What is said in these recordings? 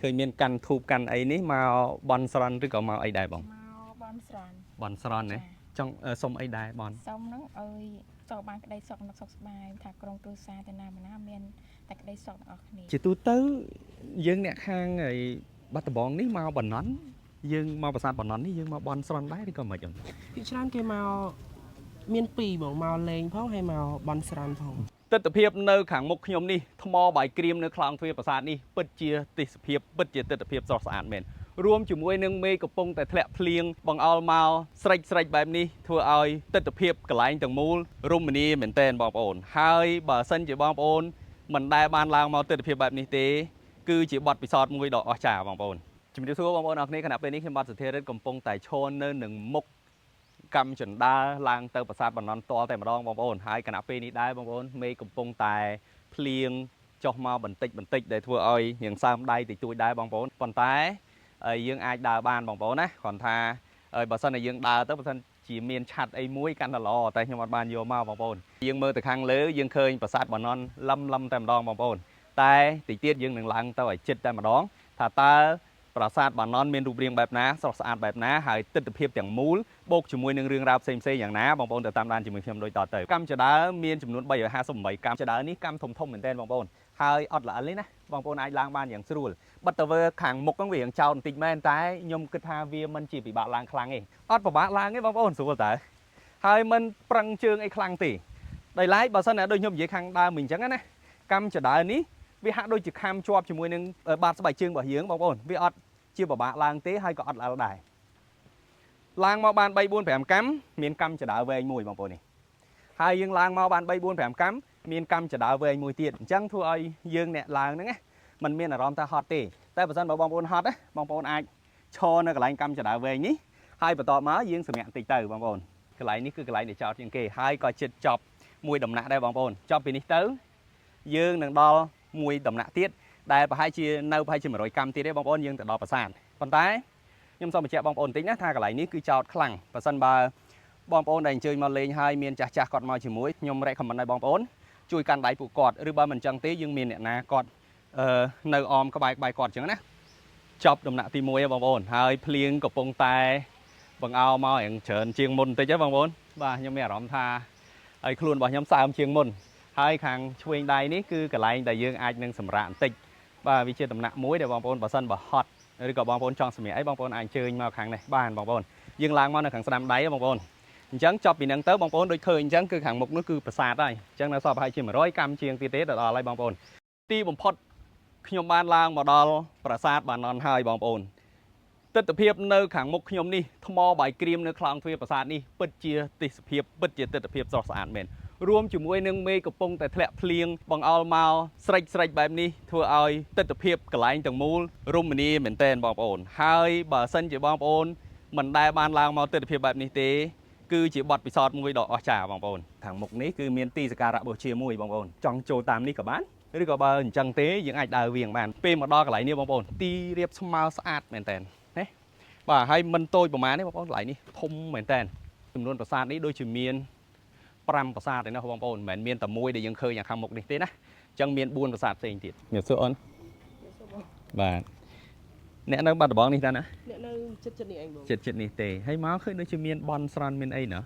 ឃើញមានកាន់ធូបកាន់អីនេះមកបន់ស្រន់ឬក៏មកអីដែរបង មកបន់ស្រន់ បន់ស្រន់ណាចង់សុំអីដែរបន់ សុំហ្នឹងឲ្យចូលបានក្តីសុខនឹកសុខសប្បាយថាក្រុមគ្រួសារទៅណាមកណាមានតែក្តីសុខទាំងអស់គ្នា ជាទូទៅយើងអ្នកខាងឯបាត់ដំបងនេះមកបណ្ណន់យើងមកប្រាសាទបណ្ណន់នេះយើងមកបន់ស្រន់ដែរឬក៏មិនអូន ពីច្រើនគេមកមានពីរបងមកលេងផងហើយមកបន់ស្រន់ផង ទស្សនភាពនៅខាងមុខខ្ញុំនេះថ្មបាយក្រៀមនៅខ្លោងទ្វារប្រាសាទនេះពិតជាទេសភាពពិតជាទស្សនភាពស្រស់ស្អាតមែនរួមជាមួយនឹងមេឃកំពុងតែធ្លាក់ភ្លៀងបង្អោលមកស្រិចស្រិចបែបនេះធ្វើឲ្យទស្សនភាពកន្លែងទាំងមូលរមណីយមែនទែនបងប្អូនហើយបើសិនជាបងប្អូនមិនដែលបានឡើងមកទស្សនភាពបែបនេះទេគឺជាបទពិសោធន៍មួយដ៏អស្ចារ្យបងប្អូនជំរាបសួរបងប្អូនអរគ្នាខណៈពេលនេះខ្ញុំបាទសុធារិទ្ធកំពុងតែឈរនៅនឹងមុខ កម្មចណ្ដាលឡើងទៅប្រាសាទបណ្ណន់តលតែម្ដងបងប្អូនហើយគណៈពេលនេះដែរបងប្អូនមេឃកំពុងតែភ្លៀងចុះមកបន្តិចបន្តិចដែលធ្វើឲ្យរៀងសើមដៃតិចតួចដែរបងប្អូនប៉ុន្តែហើយយើងអាចដើរបានបងប្អូនណាគ្រាន់ថាហើយបើសិនតែយើងដើរទៅបើសិនជាមានឆាត់អីមួយកាន់តែល្អតែខ្ញុំអត់បានយកមកបងប្អូនយើងមើលទៅខាងលើយើងឃើញប្រាសាទបណ្ណន់លឹមលឹមតែម្ដងបងប្អូនតែតិចទៀតយើងនឹងឡើងទៅឲ្យជិតតែម្ដងថាតើប្រាសាទបាណន់មានរូបរាងបែបណាស្រស់ស្អាតបែបណាហើយទិដ្ឋភាពទាំងមូលបូកជាមួយនឹងរឿងរ៉ាវផ្សេងៗយ៉ាងណាបងប្អូនទៅតាមដានជាមួយខ្ញុំដូចតទៅកម្មចដើមានចំនួន358កម្មចដើនេះកម្មធំធំមែនទែនបងប្អូនហើយអត់ល្អិលទេណាបងប្អូនអាចឡើងបានយ៉ាងស្រួលបិទទៅវើខាងមុខហ្នឹងវារៀងចោតបន្តិចមែនតែខ្ញុំគិតថាវាមិនជាពិបាកឡើងខ្លាំងទេអត់ពិបាកឡើងទេបងប្អូនស្រួលតើហើយមិនប្រឹងជើងអីខ្លាំងទេដោយឡែកបើសិនណាដូចខ្ញុំនិយាយខាងដើមមិញអញ្ចឹងណាកម្មចដើនេះវាហាក់ដូចជាខាំជាប់ជាមួយនឹងបាតស្បែកជើងរបស់យើងបងប្អូនវាអត់ ជាពិបាកឡើងទេហើយក៏អត់ល្អិលដែរឡើងមកបាន3 4 5កម្មមានកម្មចដើវែងមួយបងប្អូននេះហើយយើងឡើងមកបាន3 4 5កម្មមានកម្មចដើវែងមួយទៀតអញ្ចឹងធ្វើឲ្យយើងអ្នកឡើងហ្នឹងណាมันមានអារម្មណ៍ថាហត់ទេតែបើសិនបើបងប្អូនហត់ណាបងប្អូនអាចឈរនៅកន្លែងកម្មចដើវែងនេះហើយបន្ទាប់មកយើងសម្រាកបន្តិចទៅបងប្អូនកន្លែងនេះគឺកន្លែងដែលចោតជាងគេហើយក៏ចិត្តចប់មួយដំណាក់ដែរបងប្អូនចប់ពីនេះទៅយើងនឹងដល់មួយដំណាក់ទៀតដែលប្រហែលជានៅប្រហែលជា100កម្មទៀតទេបងប្អូនយើងទៅដល់ប្រាសាទប៉ុន្តែខ្ញុំសូមបញ្ជាក់បងប្អូនបន្តិចណាថាកន្លែងនេះគឺចោតខ្លាំងបើសិនបើបងប្អូនដែលអញ្ជើញមកលេងហើយមានចាស់ចាស់គាត់មកជាមួយខ្ញុំ recommend ឲ្យបងប្អូនជួយកាន់ដៃពួកគាត់ឬបើមិនអញ្ចឹងទេយើងមានអ្នកណាគាត់អឺនៅអមក្បែរក្បែរគាត់អញ្ចឹងណាចប់ដំណាក់ទី1ហើយបងប្អូនហើយភ្លៀងកំពុងតែបង្អោមករៀងច្រើនជាងមុនបន្តិចហ៎បងប្អូនបាទខ្ញុំមានអារម្មណ៍ថាហើយខ្លួនរបស់ខ្ញុំសើមជាងមុនហើយខាងឆ្វេងដៃនេះគឺកន្លែងដែលយើងអាចនឹងសម្រាកបន្តិច បាទវាជាដំណាក់មួយដែលបងប្អូនបើសិនបើហត់ឬក៏បងប្អូនចង់សម្រាកអីបងប្អូនអាចអញ្ជើញមកខាងនេះបានបងប្អូនយើងឡើងមកនៅខាងស្ដាំដៃហ៎បងប្អូនអញ្ចឹងចប់ពីហ្នឹងទៅបងប្អូនដូចឃើញអញ្ចឹងគឺខាងមុខនោះគឺប្រាសាទហើយអញ្ចឹងនៅសល់ប្រហែលជា100កម្មជាងទៀតទេទៅដល់ហើយបងប្អូនទីបំផុតខ្ញុំបានឡើងមកដល់ប្រាសាទបាណន់ហើយបងប្អូនទស្សនភាពនៅខាងមុខខ្ញុំនេះថ្មបាយក្រៀមនៅខ្លោងទ្វារប្រាសាទនេះពិតជាទេសភាពពិតជាទស្សនភាពស្រស់ស្អាតមែន រួមជាមួយនឹងមេឃកំពុងតែធ្លាក់ភ្លៀងបង្អោលមកស្រិចស្រិចបែបនេះធ្វើឲ្យទស្សនភាពកន្លែងទាំងមូលរមណីយមែនទែនបងប្អូនហើយបើសិនជាបងប្អូនមិនដែលបានឡើងមកទស្សនភាពបែបនេះទេគឺជាបទពិសោធន៍មួយដ៏អស្ចារ្យបងប្អូនខាងមុខនេះគឺមានទីសក្ការៈបូជាមួយបងប្អូនចង់ចូលតាមនេះក៏បានឬក៏បើអញ្ចឹងទេយើងអាចដើរវៀងបានពេលមកដល់កន្លែងនេះបងប្អូនទីរៀបស្មើស្អាតមែនទែនណាបាទហើយមិនតូចប្រហែលទេបងប្អូនកន្លែងនេះធំមែនទែនចំនួនប្រាសាទនេះដូចជាមាន 5ប្រាសាទឯណោះបងប្អូនមិនមែនមានតែមួយដែលយើងឃើញខាងមុខនេះទេណាអញ្ចឹងមាន4ប្រាសាទផ្សេងទៀតមានសួរអូនបាទអ្នកនៅបាត់ដំបងនេះតាណា អ្នកនៅចិត្តចិត្តនេះឯងបង ចិត្តចិត្តនេះទេហើយមកឃើញដូចជាមានបនស្រន់មានអីណោះ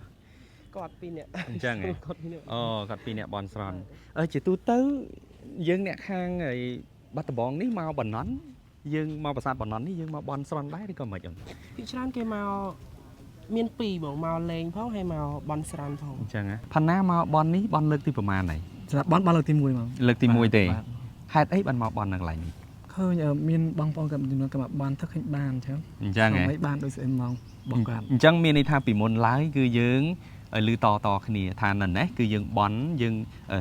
គាត់ពីរអ្នក អញ្ចឹងហ៎ គាត់ពីរអ្នក អូគាត់ពីរអ្នកបនស្រន់អើជាទូទៅយើងអ្នកខាងឯបាត់ដំបងនេះមកបណ្ណន់យើងមកប្រាសាទបណ្ណន់នេះយើងមកបនស្រន់ដែរឬក៏មិនអូន ពីច្រើនគេមកមានពីរបងមកលេងផងហើយមកបន់ស្រន់ផង អញ្ចឹងហ៎ផាណាមកបននេះបនលើកទីប្រហែលហើយ សម្រាប់បនបនលើកទី1មក លើកទី1ទេ បាទ ហេតុអីបានមកបននៅកន្លែងនេះ ឃើញមានបងប្អូនគាត់ចំនួនគាត់មកបនទៅឃើញបានអញ្ចឹង អញ្ចឹងហ៎ មិនបានដូចស្អីហ្មងបងគាត់ អញ្ចឹងមានន័យថាពីមុនឡើយគឺយើងឲ្យឮតតគ្នាថានៅនេះគឺយើងបន់យើង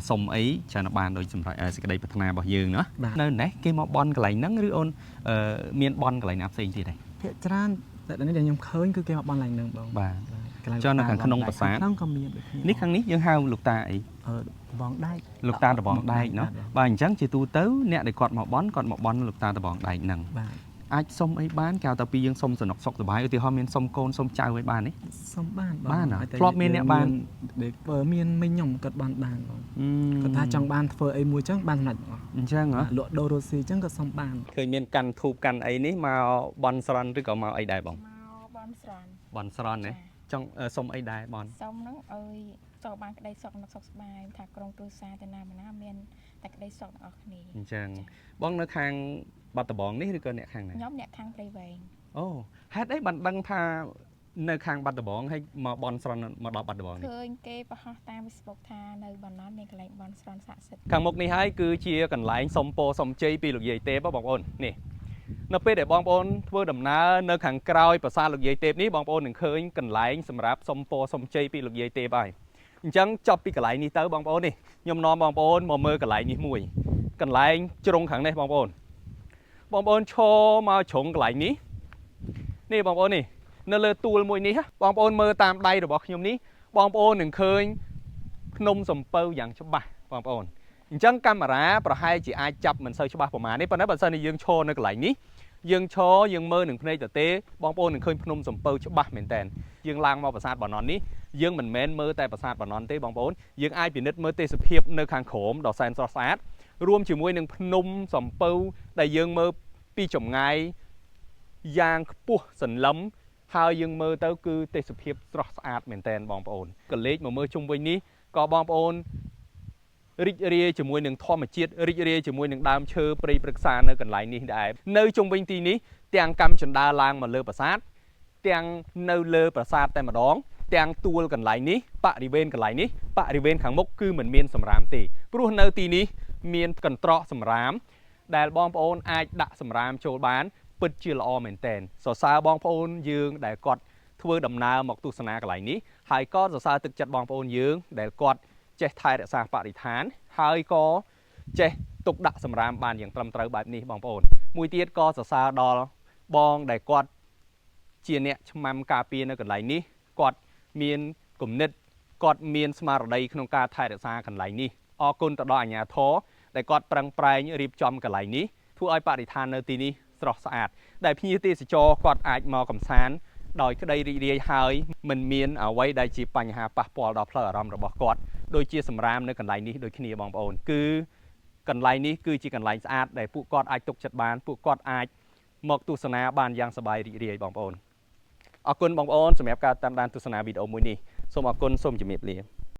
សុំអីច្រើនតែបានដោយសម្រាប់សេចក្តីប្រាថ្នារបស់យើងណោះ បាទ នៅនេះគេមកបន់កន្លែងហ្នឹងឬអូនអឺមានបន់កន្លែងណាផ្សេងទៀតទេ ភាគច្រើនតែនេះដែលខ្ញុំឃើញគឺគេមកបនឡើងនឹងបង បាទ កន្លែង ចុះនៅខាងក្នុងប្រាសាទ ក្នុងក៏មានដូចគ្នា នេះខាងនេះយើងហៅលោកតាអី អឺដបងដែក លោកតាដបងដែកណោះបាទអញ្ចឹងជាទូទៅអ្នកដែលគាត់មកបន់គាត់មកបន់លោកតាដបងដែកហ្នឹង បាទ អាចសុំអីបានគេហៅថាពីយើងសុំសំណុកសុខសប្បាយឧទាហរណ៍មានសុំកូនសុំចៅអីបានទេ សុំបានបង បានហ៎ ហើយតែ ធ្លាប់មានអ្នកបាន បើមានមីងខ្ញុំគាត់បានបានបងគាត់ថាចង់បានធ្វើអីមួយចឹងបានសម្រេចបង អញ្ចឹងហ៎ លក់ដូររស់ស៊ីចឹងក៏សុំបាន ឃើញមានកាន់ធូបកាន់អីនេះមកបន់ស្រន់ឬក៏មកអីដែរបង មកបន់ស្រន់ បន់ស្រន់ណាចង់សុំអីដែរបន់ សុំហ្នឹងឲ្យចូលបានក្តីសុខនិងសុខសប្បាយថាក្រុមគ្រួសារទៅណាមកណាមានតែក្តីសុខទាំងអស់គ្នា អញ្ចឹងបងនៅខាងបាត់ដំបងនេះឬក៏អ្នកខាងណា ខ្ញុំអ្នកខាងព្រៃវែង អូហេតុអីបានដឹងថានៅខាងបាត់ដំបងហើយមកបន់ស្រន់មកដល់បាត់ដំបងនេះ ឃើញគេបង្ហោះតាម Facebook ថានៅបណ្ណនមានកន្លែងបន់ស្រន់ស័ក្តិសិទ្ធិ ខាងមុខនេះហើយគឺជាកន្លែងសុំពោសុំជ័យពីលោកយាយទេពបងប្អូននេះនៅពេលដែលបងប្អូនធ្វើដំណើរនៅខាងក្រោយប្រាសាទលោកយាយទេពនេះបងប្អូននឹងឃើញកន្លែងសម្រាប់សុំពោសុំជ័យពីលោកយាយទេពហើយអញ្ចឹងចប់ពីកន្លែងនេះទៅបងប្អូននេះខ្ញុំនាំបងប្អូនមកមើលកន្លែងនេះមួយកន្លែងជ្រុងខាងនេះបងប្អូនបងប្អូនឈរមកជ្រុងកន្លែងនេះនេះបងប្អូននេះនៅលើទួលមួយនេះបងប្អូនមើលតាមដៃរបស់ខ្ញុំនេះបងប្អូននឹងឃើញភ្នំសំពៅយ៉ាងច្បាស់បងប្អូនអញ្ចឹងកាមេរ៉ាប្រហែលជាអាចចាប់មិនសូវច្បាស់ប្រហែលទេប៉ុន្តែបើសិនជាយើងឈរនៅកន្លែងនេះយើងឈរយើងមើលនឹងភ្នែកទទេបងប្អូននឹងឃើញភ្នំសំពៅច្បាស់មែនតើយើងឡើងមកប្រាសាទបាណន់នេះយើងមិនមែនមើលតែប្រាសាទបាណន់ទេបងប្អូនយើងអាចពិនិត្យមើលទេសភាពនៅខាងក្រោមដ៏សែនស្រស់ស្អាតរួមជាមួយនឹងភ្នំសំពៅដែលយើងមើលពីចម្ងាយយ៉ាងខ្ពស់សន្លឹមហើយយើងមើលទៅគឺទេសភាពស្រស់ស្អាតមែនតើបងប្អូនកលេចមកមើលជុំវិញនេះក៏បងប្អូនរីករាយជាមួយនឹងធម្មជាតិរីករាយជាមួយនឹងដើមឈើព្រៃព្រឹក្សានៅកន្លែងនេះដែរនៅជុំវិញទីនេះទាំងកម្មចណ្ដាលឡើងមកលើប្រាសាទទាំងនៅលើប្រាសាទតែម្ដងទាំងទួលកន្លែងនេះបរិវេណកន្លែងនេះបរិវេណខាងមុខគឺមិនមានសម្រាមទេព្រោះនៅទីនេះមានកន្ត្រកសម្រាមដែលបងប្អូនអាចដាក់សម្រាមចូលបានពិតជាល្អមែនទែនសរសើរបងប្អូនយើងដែលគាត់ធ្វើដំណើរមកទស្សនាកន្លែងនេះហើយក៏សរសើរទឹកចិត្តបងប្អូនយើងដែលគាត់ចេះថែរក្សាបរិស្ថានហើយក៏ចេះទុកដាក់សម្រាមបានយ៉ាងត្រឹមត្រូវបែបនេះបងប្អូនមួយទៀតក៏សរសើរដល់បងដែលគាត់ជាអ្នកឆ្មាំការពារនៅកន្លែងនេះគាត់មានគំនិតគាត់មានស្មារតីក្នុងការថែរក្សាកន្លែងនេះអរគុណទៅដល់អាជ្ញាធរដែលគាត់ប្រឹងប្រែងរៀបចំកន្លែងនេះធ្វើឲ្យបរិស្ថាននៅទីនេះស្រស់ស្អាតដែលភ្ញៀវទេសចរគាត់អាចមកកម្សាន្តដោយក្តីរីករាយហើយមិនមានអ្វីដែលជាបញ្ហាប៉ះពាល់ដល់ផ្លូវអារម្មណ៍របស់គាត់ដូចជាសម្រាមនៅកន្លែងនេះដូចគ្នាបងប្អូនគឺកន្លែងនេះគឺជាកន្លែងស្អាតដែលពួកគាត់អាចទុកចិត្តបានពួកគាត់អាចមកទស្សនាបានយ៉ាងសប្បាយរីករាយបងប្អូនអរគុណបងប្អូនសម្រាប់ការតាមដានទស្សនាវីដេអូមួយនេះសូមអរគុណសូមជម្រាបលា